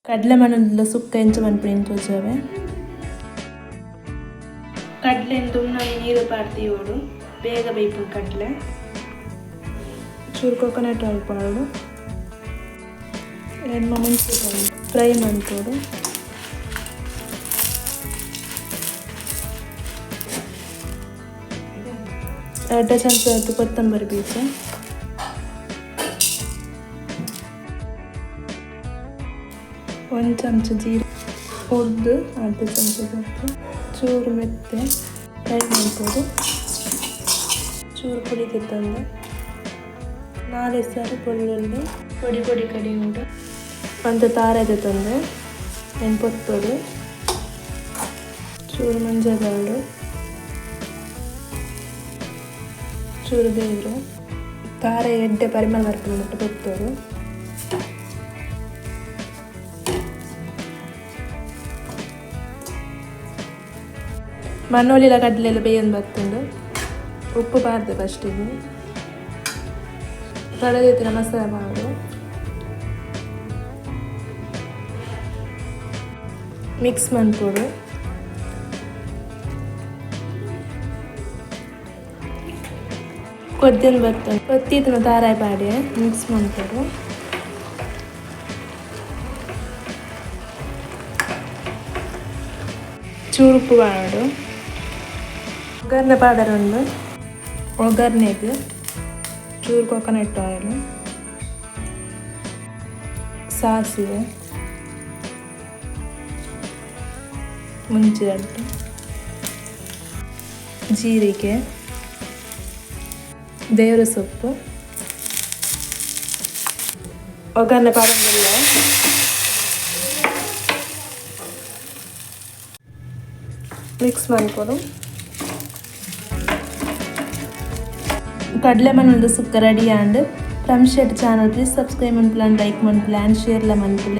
ಕಡಲೆ ಮಣ್ಣುದ ಸುಕ್ಕ ಎಂಚ ಮನ್ಪುನಿ ತೋಜಾವೆ. ಕಡಲೆ ದುಮ್ನಾನಿ ನೀರು ಪಾಡ್ದಿಯೋಡು ಬೇಗ ಬೇಯ್ಪುಂಡು ಕಡಲೆ. ಚೂರು ಕೊಕೊನಟ್ ಆಯಿಲ್ ಪಾಡೋಡು. 2 ಮುಂಚೆ ಫ್ರೈ ಮನ್ಪೊಡು. 2 ಚಮಚ ಕೊತ್ತಂಬರಿ ಬೀಜ. 1 ಚಮಚ ಜೀರಿಗೆ ಉದ್ದು, ಅರ್ಧ ಚಮಚ ಚೂರು ಮೆತ್ತೆ ಫ್ರೈ ಮಾಡ್ಬೋದು. ಚೂರು ಪುಡಿ ತಿತ್ತಂದೆ 4 ಸಾರಿ ಬೆಳ್ಳುಳ್ಳಿ ಪೊಡಿ ಪೊಡಿ ಕಡಿ ಉಂಡು. 1 ತಾರೆ ತಂದೆ ಪೊತ್ತೋಡು. ಚೂರು ಮಂಜಾದಾಳು, ಚೂರು ಬೇರು ತಾರೆ ಎಡ್ಡೆ ಪರಿಮಳ ಬರ್ಪುನ ಮುಟ್ಟ ಪೊತ್ತೋಡು. ಮಣ್ಣೊಲಿಲ ಕಡಲೆಲ್ಲ ಬೇಯೊಂದು ಬತ್ತುಂಡು. ಉಪ್ಪು ಬಾರ್ದೆ ಫಸ್ಟಿಗೆ. ತಡೆದಿತ್ತಿನ ಮಸಾಲೆ ಮಾಡು. ಮಿಕ್ಸ್ ಮನ್ಪೊಡು. ಕೊದ್ದಿನ ಬತ್ತುಂಡು. ಕೊತ್ತಿತ್ತಿನ ತಾರಾಯಿ ಪಾಡಿ ಮಿಕ್ಸ್ ಮನ್ಪೊಡು. ಚೂರು ಉಪ್ಪು ಪಾಡೋಡು. ಒಗ್ಗರಣೆ ಪಾಡರೆ ಉಂಡು. ಒಗ್ಗರಣೆಗೆ ಚೂರು ಕೊಕೊನಟ್ ಆಯಿಲ್, ಸಾಸಿವೆ, ಮುಂಚೆ ಜೀರಿಗೆ, ದೇವರ ಸೊಪ್ಪು. ಒಗ್ಗರಣೆ ಪಾಡೊಂದಿಲ್ಲ. ಮಿಕ್ಸ್ ಮನ್ಪೊಡು. ಕಡಲೆ ಮಣ್ಣುದ sukka ready and. From shed channel please subscribe ಮನ್ಪುಲೆ, like ಮನ್ಪುಲೆ and share ಲ ಮನ್ಪುಲೆ.